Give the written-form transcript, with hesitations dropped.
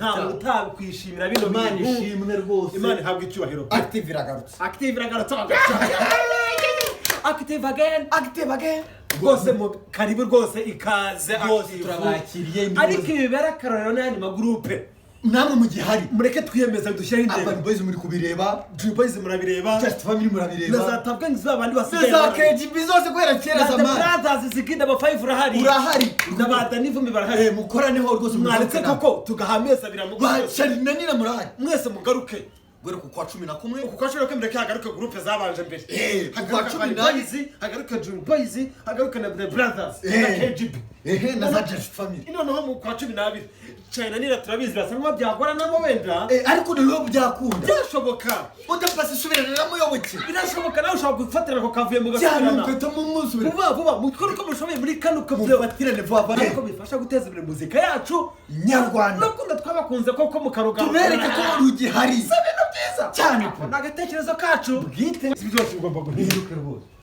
Nta muntu utakwishimira bino Imana bintu. ishimwe rwose. Imana ihabwa icyubahiro. Active iragarutse. Active iragarutse, active again. Active again. Rwose karibu rwose, ikaze. Rwose Active. turabakiriye. Ariko ibi bibera akarorero n'ayandi magurupe. Namwe mu gihari. Mureke twiyemeza, dushyireho Urban intego. Boys muri kubireba. Dream Boys murabireba. Just Family murabireba. Na za Tuff Gangs, babandi basigaye. Na za KGB zose guhera kera. Na The Zamani. Brothers, Zigida, aba Five urahari. Urahari. Na ba Danny Vumbi barahari. Mukoraneho rwose. Mwaretse Mugaruke. koko tugaha amezi 2 mu Ba Charly Nina murahari. Mwese mugaruke. Guhera ku kwa 11. Uku kwa 11 mureke hagaruke groupe zabanje mbere. Ku kwa Hagaruke cumi Urban n'abiri. Boys, hagaruke Dream Boys, hagaruke na The Brothers na KGB. Ehe, na za Just Family. Noneho mu kwa 12 China nira turabizi, birasa nkaho byagorana wenda. Ariko noneho byakunda. Byashoboka. Udapasi isubirana na Muyoboke. Birashoboka, nawe ushobora gufatira ako kavuyo Cyane. mugasubirana. Mugahita mumusubira. Vuba vuba, mukore uko mushoboye muri kano kavuyo. Mufatirane vuba vuba. Ariko bifasha guteza imbere muzika yacu nyarwanda. N'ukundi twabakunze koko mukarugaruka. Tubereke ko rugihari. Si ibintu byiza Cyane pe. Ni agatekerezo kacu bwite. Byose bigomba guhinduka. Bihinduke rwose.